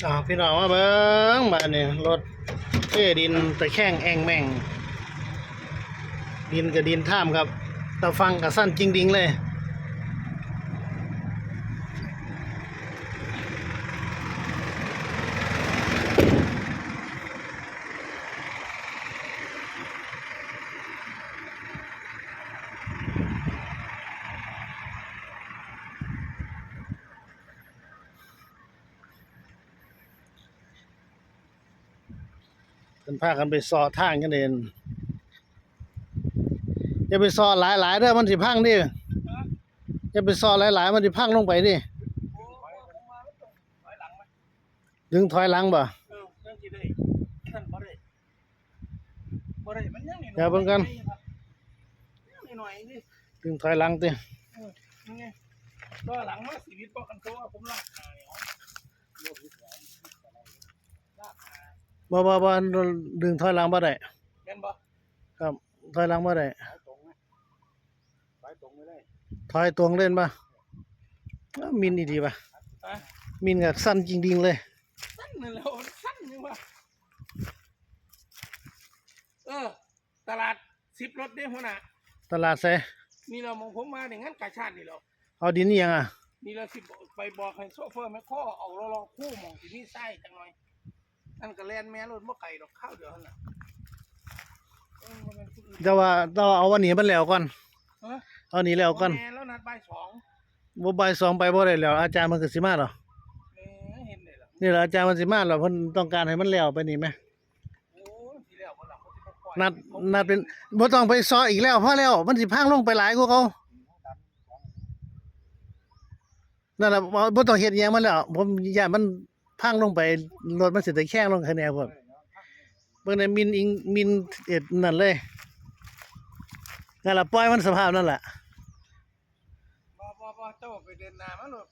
ອ້າວ ພີ່ນ້ອງມາເບິ່ງບາດນີ້ ລົດເທດິນຕະແຄງແອ່ງແມ່ງ ດິນກໍດິນທາມຄັບ ຕາຝັ່ງກໍຊັນຈິງດິງເລີຍ. ເພິ່ນພາກັນໄປເຊາະທາງກັນເອງ ຢ່າໄປເຊາະຫຼາຍໆເດີ ມັນຊິພັງເດ້ ຢ່າໄປເຊາະຫຼາຍໆ ມັນຊິພັງລົງໄປເດ້. ດຶງຖອຍຫຼັງບໍ່? ເອີ ຈັ່ງຊິໄດ້ ນັ້ນບໍ່ໄດ້ ບໍ່ໄດ້ ມັນຍັງໜ້ອຍໆ ດຽວເບິ່ງກ່ອນ ຍັງໜ້ອຍໆ ເດ້ ດຶງຖອຍຫຼັງຕິ ເອີ ນີ້ໄງ ຕໍ່ຫຼັງມາຊີວິດບໍ່ ຄັນໂຕວ່າຜົມລາກໜ້ານີ້ ເອົາ ບໍ່ ບໍ່ ບໍ່ ດຶງຖອຍຫຼັງບໍ່ໄດ້ ແມ່ນບໍ່? ຄັບ ຖອຍຫຼັງບໍ່ໄດ້ ຖອຍຕົງເລີຍ ຖອຍຕົງເລີຍແມ່ນບໍ່? ອ້າວ ມິນອີ່ຫຼີວ່າ ຮະ? ມິນກໍສັ່ນຈິງດິງເລີຍ ສັ່ນນັ້ນແຫຼະ ມັນສັ່ນຍັງວ່າ ເອີ ຕະຫຼາດສິບລົດເດ້ຫົວໜ້າ ຕະຫຼາດໃສ? ນີ້ລະ ໝ່ອງຜົມມານີ້ ງານກາຊາດນີ້ແຫຼະ ເອົາດິນອີ່ຫຍັງອະ? ນີ້ລະ ຊິໄປບອກໃຫ້ໂຊເຟີແມັກໂຄເອົາເລາະໆ ຄູ່ໝ່ອງທີ່ມີຊາຍຈັກໜ່ອຍ ອັນກໍແລ່ນແມ່ລົດບໍ່ໄກດອກ ຄາວດຽວຫັ້ນນະ ເອີ ບໍ່ແມ່ນຜູ້ອື່ນ ແຕ່ວ່າ ແຕ່ວ່າເອົາອັນນີ້ໃຫ້ມັນແລ້ວກ່ອນ ຮະ? ເອົານີ້ແລ້ວກ່ອນ ບໍ່ແມ່ນ ລາວນັດບ່າຍສອງ ບໍ່ ບ່າຍສອງໄປບໍ່ໄດ້ແລ້ວ ອາຈານເພິ່ນກໍຊິມາແລ້ວ ເອີ ເຫັນໄດ້ລະ ນີ້ລະ ອາຈານເພິ່ນຊິມາແລ້ວ ເພິ່ນຕ້ອງການໃຫ້ມັນແລ້ວໄປນີ້ແໝ ໂອ້ຍ ຊິແລ້ວບໍ່ລະ ເຂົາຊິບໍ່ປ່ອຍ ນັດ ນັດເປັນ ບໍ່ຕ້ອງໄປເຊາະອີກແລ້ວ ພໍແລ້ວ ມັນຊິພັງລົງໄປຫຼາຍກວ່າເກົ່າ ນັ້ນລະ ບໍ່ ບໍ່ຕ້ອງເຮັດຫຍັງມັນແລ້ວ ຜົມຢ້ານມັນພັງລົງໄປ ລົດມັນຊິຕະແຄງລົງຄັກແນ່ພຸ້ນ ເບິ່ງແດ່ ມິນອີ່ ມິນເຮັດນັ້ນເລີຍ ນັ້ນລະ ປ່ອຍມັນສະພາບນັ້ນລະ ບໍ່ ບໍ່ ບໍ່ ເຈົ້າໄປເດີນໜ້າມາໂລດ.